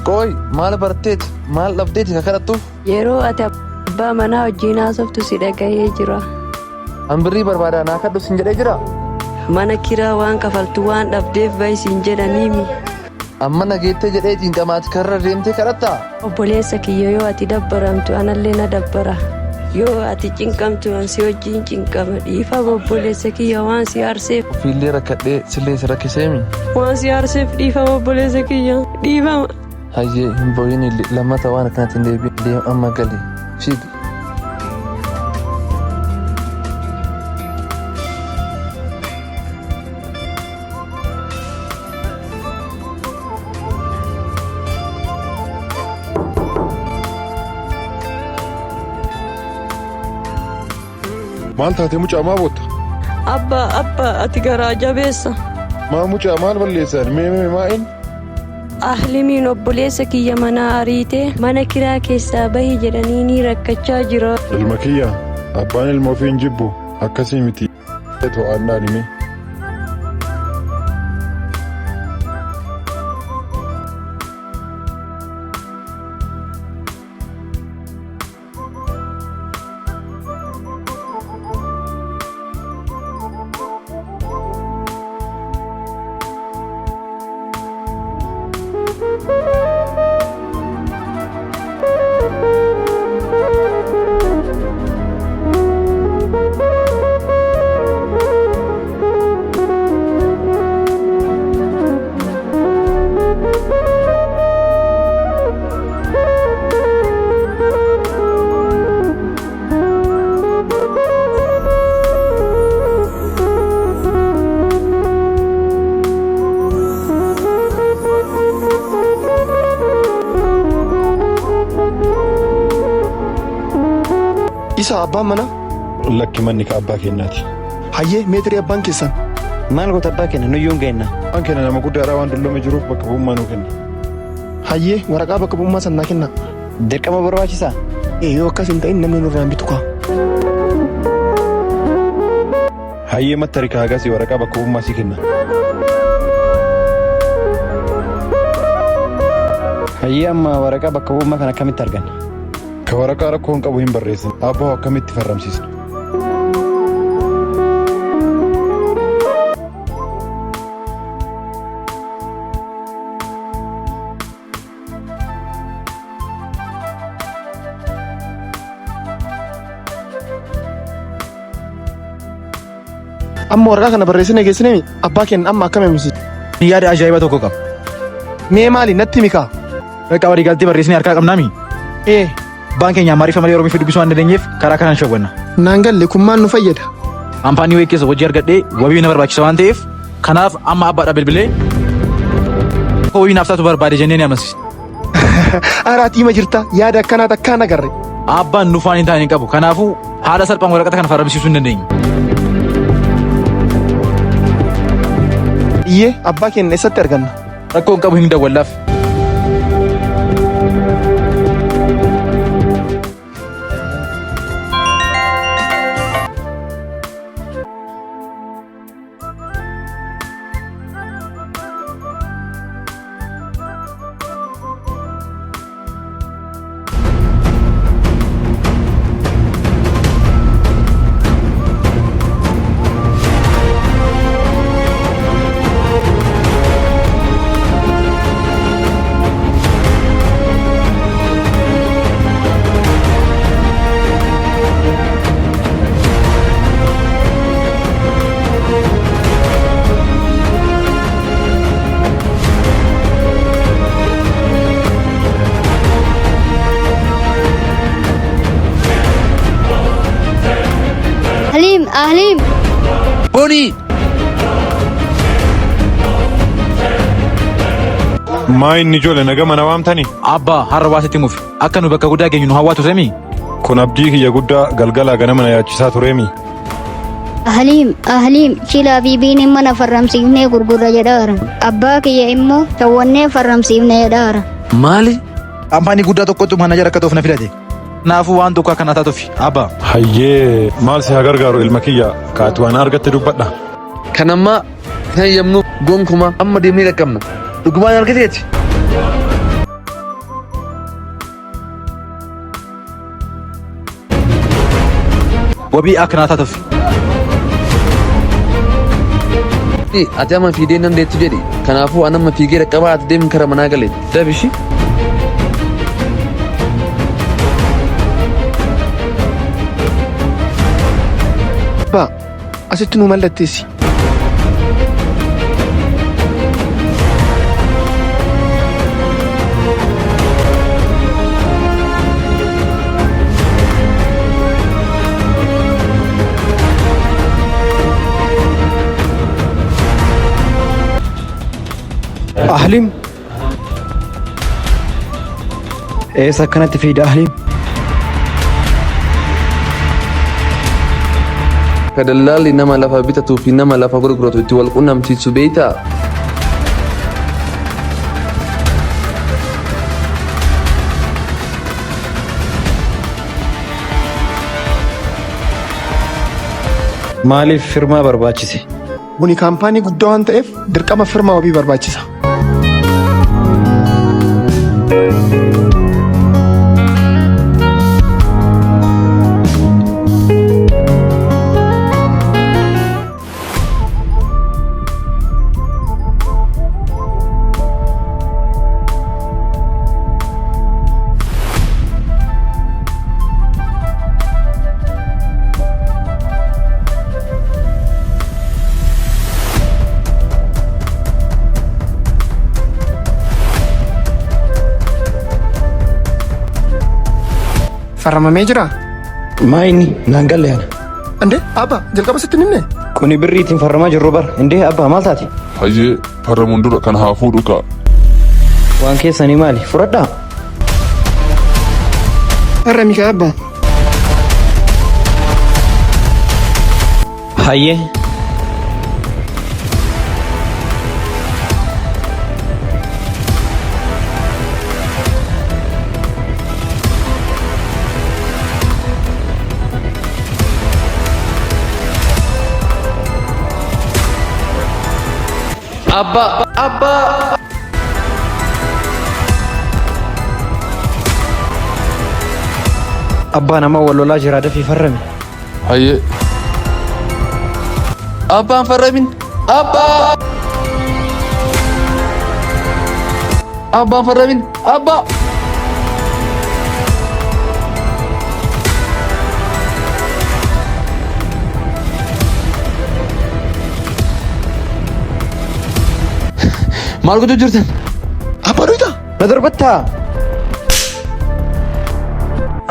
Qooy maal barteeti maal dhabdeeti ka kadhattuuf? Yeroo ati abbaa manaa wajjin haasoftu si dhagahee jira. An birrii barbaadaa naa kadhu sin jedhee jira. Mana kiraa waan kafaltu waan dhabdeef bahi siin jedhaniimi. Amma na geettee jedhee cinqamaati karra deemtee kadhattaa? Obboleessa kiyya yoo ati dabbaramtu anallee na dabbara. Yoo ati cinqamtu an si wajjin cinqama. Dhiifama obboleessa kiyya waan si aarseef. Ofiillee rakkadhee sillee si rakkiseemi. Waan si aarseef dhiifama obboleessa kiyya. Dhiifama. Hayyee hin boo'in lammata waan akkanatti hin deebi'in deem amma gali fiigi. Maal taate mucaa maa bootta? Abba abba ati garaa jabeessa. Maa mucaa maal balleessan? Mee mee maa inni? Ahlimiin obboleessa kiyya manaa ariitee mana kiraa keessaa bahi jedhanii ni rakkachaa jira. Ilma kiyya abbaan ilma ofii hin jibbu akkasii miti to'annaan himee. Isa abbaan manaa? Lakki manni ka abbaa keenyaati. Hayyee meetirii abbaan keessan. Maal goota abbaa keenya nuyyuu hin geenna. Abbaan keenya nama guddaadhaa waan dullome jiruuf bakka bu'ummaa nuu kenna. Hayyee waraqaa bakka bu'ummaa san naa kennaa. Dirqama barbaachisaa? Ee yoo akkas hin ta'in namni nurraa hin bitu kaa. Hayyee mattari kaagasii waraqaa bakka bu'ummaa sii kenna. Hayyee amma waraqaa bakka bu'ummaa kana akkamitti arganna? Ka waraqaa rakkoo hin qabu hin barreessin. Abbaa hoo akkamitti farramsiisna? Amma waraqaa kana barreessinee geessinee abbaa keenya amma akkam himsi? Yaada ajaa'ibaa tokko qaba. Mee maali natti himi kaa? Bakka walii galtee barreessinee harkaa qabnaami? Ee. Abbaan keenya Amaariffa malee Oromiiffa dubbisuu waan dandeenyeef karaa kanaan shawwanna. Naan galle kun maal nu fayyada? Kaampaanii wayii keessa hojii argadhee wabii na barbaachisa waan ta'eef kanaaf amma abbaadhaa bilbilee akka wabii naaf taatu barbaade jennee ni amansiisna. Ara ati hima jirta yaada akkanaa takkaa hin agarre. Abbaan nuuf waan hin taane hin qabu. Kanaafuu haala salphaan waraqata kana farramsiisuu hin dandeenyu. Iyyee abbaa keenya eessatti arganna? Rakkoo hin qabu hin dawwallaaf. Ahliim Ahliim. Boonii! Maa inni ijoole naga mana waamtani? Abbaa har'a waa sitti himuuf akka nu bakka guddaa geenyu nu hawwaa turemi. Kun abdii kiyya guddaa galgalaa ganama na yaachisaa tureemi. Ahliim Ahliim Shilaa fi Biiniin mana farramsiifnee gurgurra jedhaara. Abbaa kiyya immoo tawwannee farramsiifne jedhaara. Maali? Kaampaanii guddaa tokkotu manaajara akka ta'uuf na filate. Kanaafuu waan tokko akka na taatuuf abbaa. Hayyee maal si haa gargaaru ilma kiyya ka ati waan argatte dubbadha. Kan ammaa hin hayyamnu gonkumaa amma deemnee dhaqqabna. Dhugumaan argateeti. Wabii akka naa taatuuf. Ati amma fiidee nan deettu jedhi. Kanaafuu an amma fiigee dhaqqabaa ati deemi kara manaa gale. Dabishi. Abbaa asitti nuu mallatteessi. Ahlim. Eessa akkanatti fiida Ahlim? Ka dallaalli nama lafa bitatuu fi nama lafa gurguratu itti wal qunnamsiisu beeytaa? Maaliif firmaa barbaachise? Kuni kaampaanii guddaa waan ta'eef dirqama firmaa wabii barbaachisa. Farramamee jiraa? Maa inni naan galle ana. Ande abba jalqaba sitti hin himne? Kuni birrii ittiin farramaa jirru bar. Indee abba maal taate? Hayyee farramuun dura kan haa fuudhu kaa. Waan keessanii maali? Fudhadhaa. Farrami kaa abba. Hayyee. Abbaa! Abbaa! Abbaa nama wal lolaa jira dafii farrami. Hayyee. Abbaan farramin! Abbaa! Abbaan farramin! Abbaa! Maal gochuu jirtan? Abbaa dhoyita. Na darbattaa?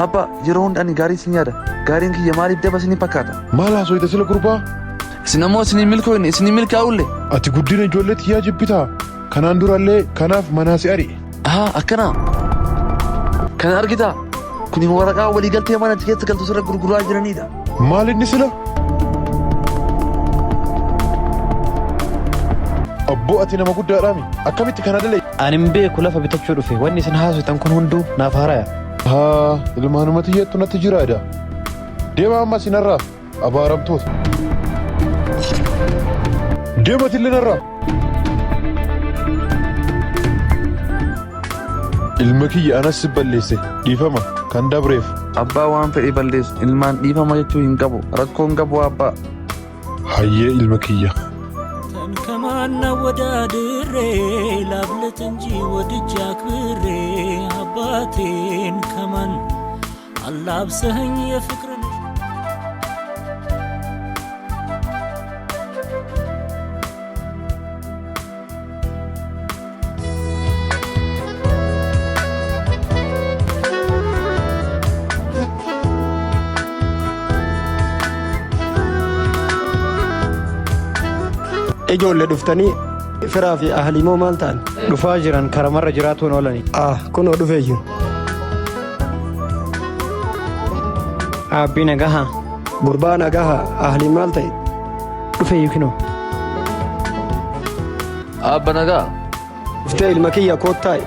Abbaa yeroo hunda ani gaarii sin yaada. Gaariin kiyya maaliif daba isin fakkaata? Maal haasofta sila gurbaa? Isin ammoo isin hin milkooyne isin hin milkaa'ulle. Ati guddina ijoollee tiyyaa jibbitaa? Kanaan durallee kanaaf manaa si ari'e. Ahaa akkana. Kana argitaa? Kuni waraqaa waliigaltee mana ati keessa galtu sirra gurguraa jiranidha. Maal inni sila? Abboo ati nama guddaadhaami. Akkamitti kana dalayi? Ani hin beeku lafa bitachuu dhufe wanni isin haasoftan kun hunduu naaf haaraya. Haa ilmaanuma tiyyattu natti jiraada. Deema amma sinarraa abaaramtoota. Deema atillee narraa. Ilma kiyya anas si balleesse dhiifama kan dabreef. Abbaa waan fedhe balleessu ilmaan dhiifama jechuu hin qabu rakkoo hin qabu abbaa. Hayyee ilma kiyya. አንተን ከማን አወዳድሬ ላብልጥ እንጂ ወድጄ አክብሬ አባቴን ከማን አላብሰኸኝ የፍቅርን Ijoolle dhuftanii firaa fi ahliimoo maal ta'an? Dhufaa jiran karamarra jiraatuun oolani. Ah kunoo dhufeeyyu. Aabbii nagaha. Gurbaa nagaha ahliin maal ta'e? Dhufeeyyu kinoo. Abba nagaa. Dhuftee ilma kiyya koottaa'i.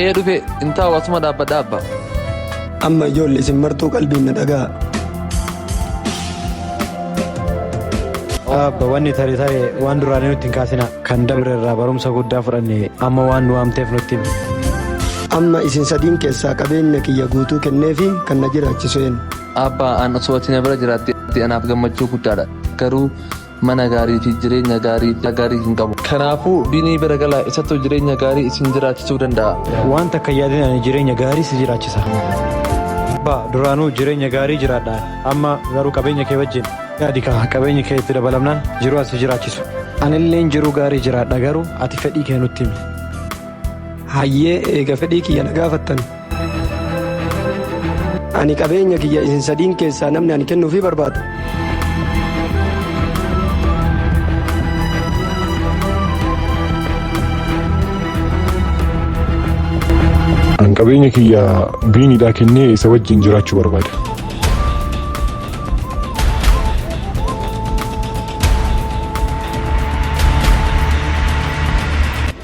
Ee dhufe hin taa'u asuma dhaabbadha abba. Amma ijoolle isin martuu qalbiin na dhaga'a. Abba wanni tare tare waan duraanii nutti hin kaasina. Kan dabre irraa barumsa guddaa fudhanne amma waan nu waamteef nutti himi. Amma isin sadiin keessaa qabeenya kiyya guutuu kenneefi kan na jiraachisu eenyu? Abbaa an osoo ati na bira jiraatte anaaf gammachuu guddaadha. Garuu mana gaarii fi jireenya gaarii gaarii hin qabu. Kanaafuu Binii bira galaa isattu jireenya gaarii isin jiraachisuu danda'a. Waan takka hin yaadin ani jireenya gaarii si jiraachisa. Abbaa duraanuu jireenya gaarii jiraadha amma garuu qabeenya kee wajjin yaadi kaa qabeenyi kee itti dabalamnaan jiruu an si jiraachisu. Anilleen jiruu gaarii jiraadha garuu ati fedhii kee nutti himi. Hayyee eega fedhii kiyya na gaafattan. Ani qabeenya kiyya isin sadiin keessaa namni ani kennuufii barbaadu. An qabeenya kiyya biiniidhaa kennee isa wajjin jiraachuu barbaada.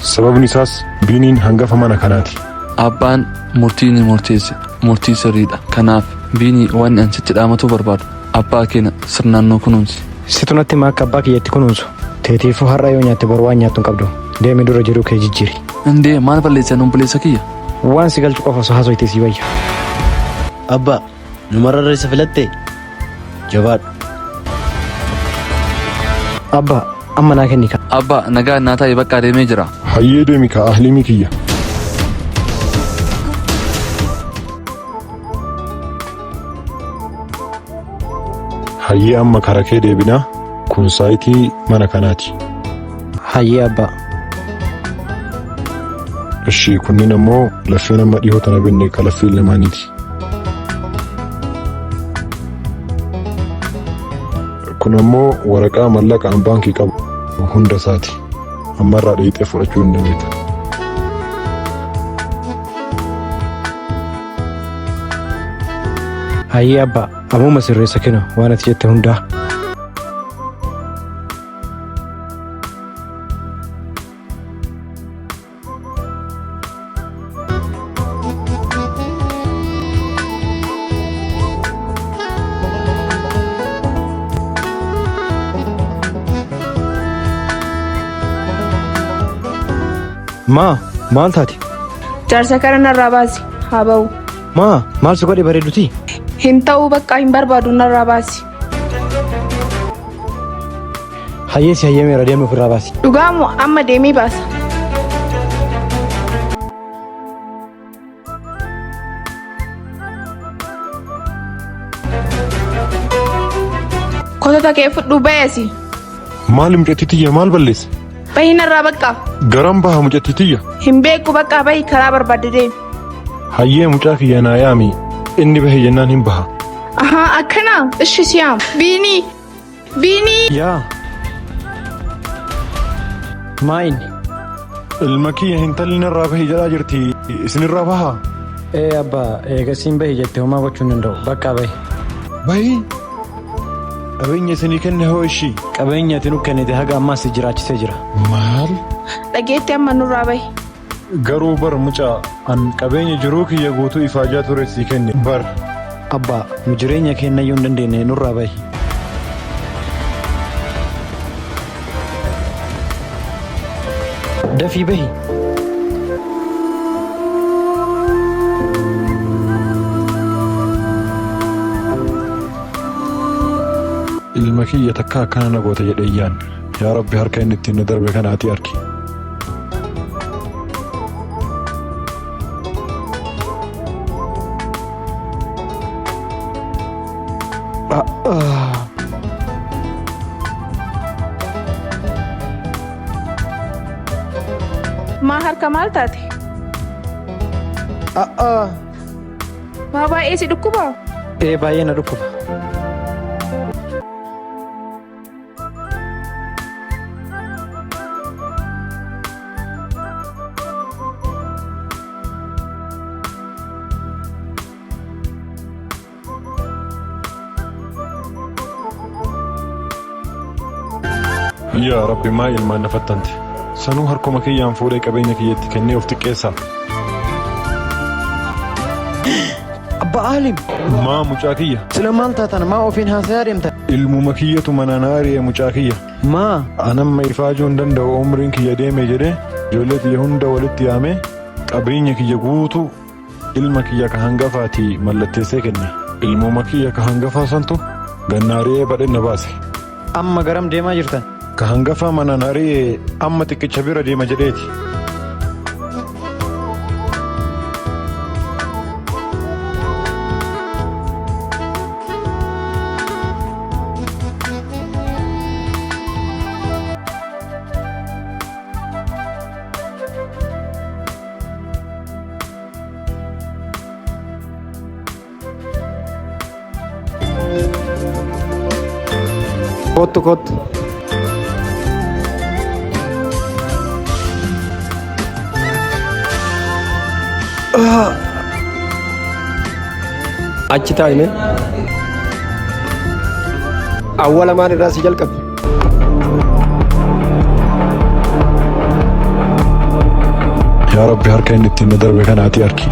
Sababni isaas biiniin hangafa mana kanaati. Abbaan murtii ni murteesse murtii sirriidha. Kanaaf Biinii wanni an sitti dhaamatuu barbaadu abbaa keena sirnaan nuu kunuunsi. Situ natti hima akka abbaa kiyya itti kunuunsu. Teetiifuu har'a yoo nyaatte boru waan nyaattu hin qabdu. Deemi dura jiruu kee jijjiiri. Indee maal balleesse an obboleessa kiyya? Waan si galchu qofa osoo haasoytee sii wayya. Abbaa, nu mararra isa filattee? Jabaadhu. Abbaa, amma naa kenni kaa. Abbaa, nagaan naa ta'i baqqaa deemee jira. Hayyee deemi kaa Ahliimii kiyya. Hayyee amma kara kee deebinaa kun saayitii mana kanaati. Hayyee abbaa. Ishi kunniin ammoo laffeen amma dhihoo tana binne ka laffeen lamaaniiti. Kun ammoo waraqaa mallaqa an baankii qabu hunda isaati. Ammarraa dheeyxee fudhachuu hin dandeetta. Hayyee abbaa, ammuma sirreessa kino waan ati jette hundaa. Maa maal taate? Jaarsa kana narraa baasi haa ba'u. Maa maal si godhe bareeduti? Hin ta'uu bakka hin barbaadu narraa baasi. Hayyee si hayyameera deemee ofirraa baasi. Dhugaamu amma deemee baasa. Kotota kee fudhuu bayasi. Maali mucattii tiyya maal balleesse? Bahi narraa bakka. Garam baha mucattii tiyya? Hin beeku bakka bahi karaa barbaadde deemi. Hayyee mucaa kiyya naa yaami inni bahe jennaan hin baha. Ahaa akkana ishi siyaam. Biinii. Biinii. Yaa. Maa inni? Ilma kiyya hintalli narraa bahi jedhaa jirti isinirraa bahaa? Ee abbaa eegasiin bahi jette homaa gochuu hin danda'u bakka bahi. Bahi. Qabeenya isinii kenne hoo ishii? Qabeenya ati nu kennite haga ammaas si jiraachisee jira. Maal? Dhageetti amma nurraa bahi. Garuu bar mucaa an qabeenya jiruu kiyya guutuu ifaajaa ture sii kenne bar. Abbaa nu jireenya keennayyuu hin dandeenye nurraa bahi. Dafii bahi. Ilma kiyya takka akkana na goota jedhee hin yaadne. Yaa Rabbi harka inni ittiin na darbe kana ati arki. Maa harka maal taate? Maa baay'ee si dhukkuba? Ee baay'ee na dhukkuba. Yaa Rabbi maa ilmaan na fattante. Sanuu harkuma kiyyaan fuudhee qabeenya kiyyatti kennee of xiqqeessaa. Abba Aalim. Maa mucaa kiyya. Sila maal taatan maa ofiin haasayaa deemtan? Ilmuma kiyyatu mana na ari'e mucaa kiyya. Maa? Anamma ifaajuu hin danda'u umriin kiyya deeme jedhee ijoollee tiyya hunda walitti yaamee qabeenya kiyya guutuu ilma kiyya ka hangafaati mallatteessee kenne. Ilmuma kiyya ka hangafaa santu ganna ari'ee badhe na baase. Amma garam deemaa jirtan? Ka hangafaa manaan ari'e amma xiqqicha bira deema jedheeti. Kottu kottu. Achi taa'i mee. Awwala maal irraa si jalqabe? Yaa Rabbi harka inni ittiin na darbe kana ati arki.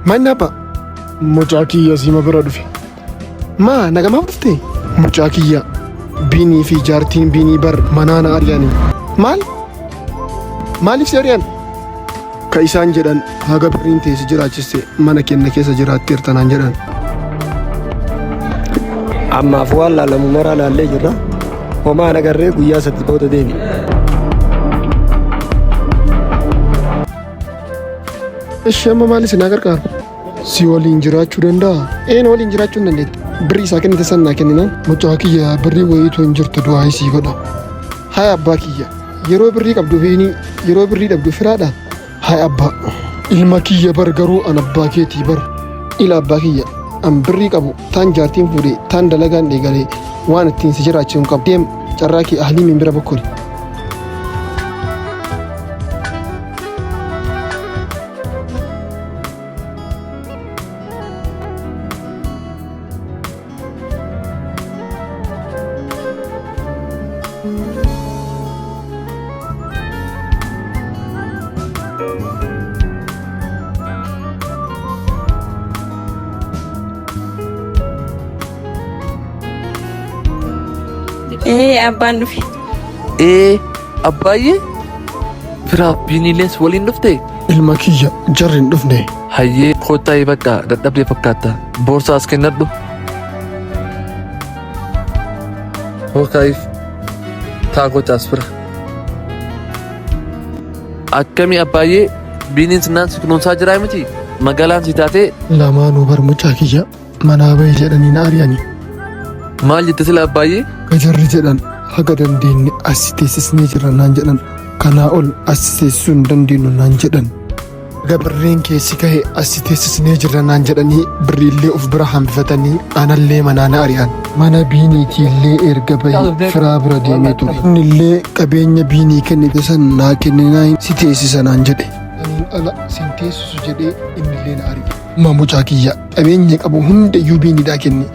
Maal abba? Mucaa kiyya siima bira dhufe. Maa nagamaaf dhufte? Mucaa kiyya Biinii fi jaartiin Biinii bar manaa na ari'anii. Maal? Maaliif si ari'an? Ka isaan jedhan haga birriin tee si jiraachiste mana kenna keessa jiraatteerta naan jedhan. Ammaaf waan laalamu maraa laallee jirra. Homaa hin agarree guyyaa sadi booda deebi. Ishi amma maal isin haa gargaaru? Si waliin jiraachuu danda'a? Een waliin jiraachuu hin dandeetta. Birrii isaa kennite san naa kenninaan mucaa kiyya birrii wayiitu hin jirtu du'aa isii godha. Hayi abbaa kiyya yeroo birrii qabdu biinii yeroo birrii dhabdu firaadha. Hayi abbaa ilma kiyya bar garuu an abbaa keetii bar ila abbaa kiyya an birrii qabu taan jaartiin fuudhe taan dalagaan eegale waan ittiin si jiraachisu hin qabu deem carraa kee ahliimiin bira bokkoli. Ee abbaan dhufe. Ee abbaayyee firaaf biiniilees waliin dhufte? Ilma kiyya jarri hin dhufne. Hayyee koottaayii bakka dadhabdee fakkaata. Boorsaa as kennadhu. Hookaayif taa koottaas bira. Akkami abbaayyee biiniin sinnaan si kunuunsaa jiraa miti? Magaalaan si taatee Lamaanuu bar mucaa kiyya manaa bahi jedhanii na ari'ani. Maal jette sila abbaayyee? Ka jarri jedhan haga dandeenye as si teessisnee jirra naan jedhan. Kanaa ol as si teessisuu hin dandeenyu naan jedhan. Haga birriin kee si gahe as si teessisnee jirra naan jedhanii birriillee of bira hambifatanii anallee manaa na ari'an. Mana Biiniitiillee erga bahe firaa bira deemee ture. Innillee qabeenya Biinii kennite san naa kenninaan si teessisa naan jedhe. Saniin ala sin teessisu jedhee innillee na ari'e. Amma mucaa kiyya qabeenya qabu hundayyuu Biiniidhaa kenne.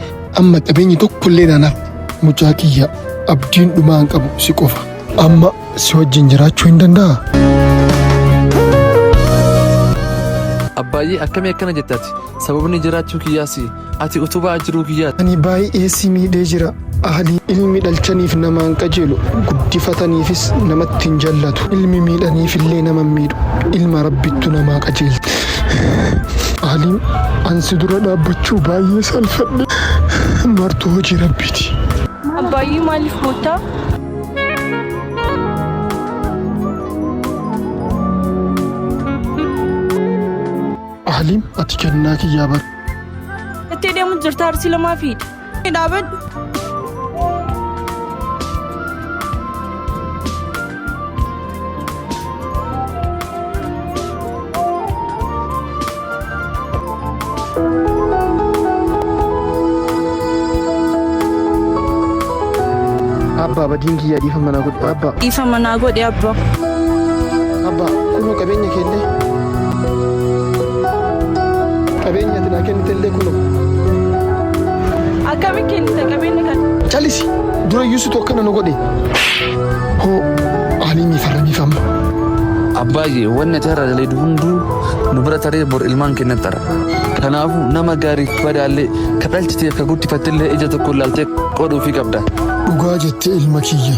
Amma qabeenyi tokkollee naan hafne. Mucaa kiyya abdiin dhumaa an qabu si qofa. Amma si wajjin jiraachuu hin danda'aa? Abbaayyee akkamii akkana jette ati? Sababni jiraachuu kiyyaa si. Ati utubaa jiruu kiyyaati. Ani baay'ee si miidhee jira. Ahli ilmi dhalchaniif nama hin qajeelu, guddifataniifis namatti hin jallatu. Ilmi miidhaniifillee nama hin miidhu. Ilma Rabbittu namaa qajeelcha. Ahliin an si dura dhaabbachuu baay'ee saalfadhe. Martuu hojii Rabbiiti. Abbaayyee maaliif boottaa? Ahliin ati kennaa kiyyaa bar. Jettee deemu jirta arsii lamaa fiidha. Dhaabadhu. Abbaa badiin kiyyaa dhiifama naa godhi abbaa. Dhiifama naa godhi abbaa. Abbaa kunoo qabeenya keellee. Qabeenya ati naa kennitellee kunoo. Akkami kennita qabeenya kana? Calisi durayyuu situ akkana nu godhe. Hoo Aliimii farramiif amma. Abbaayye wanni ati har'a dalaydu hunduu nu bira taree bor ilmaan keenyatti tara. Kanaafuu nama gaariif badaallee ka dhalchiteef ka guddifattellee ija tokkoon laaltee qoodhuufii qabda. Dhugaa jette ilma kiyya.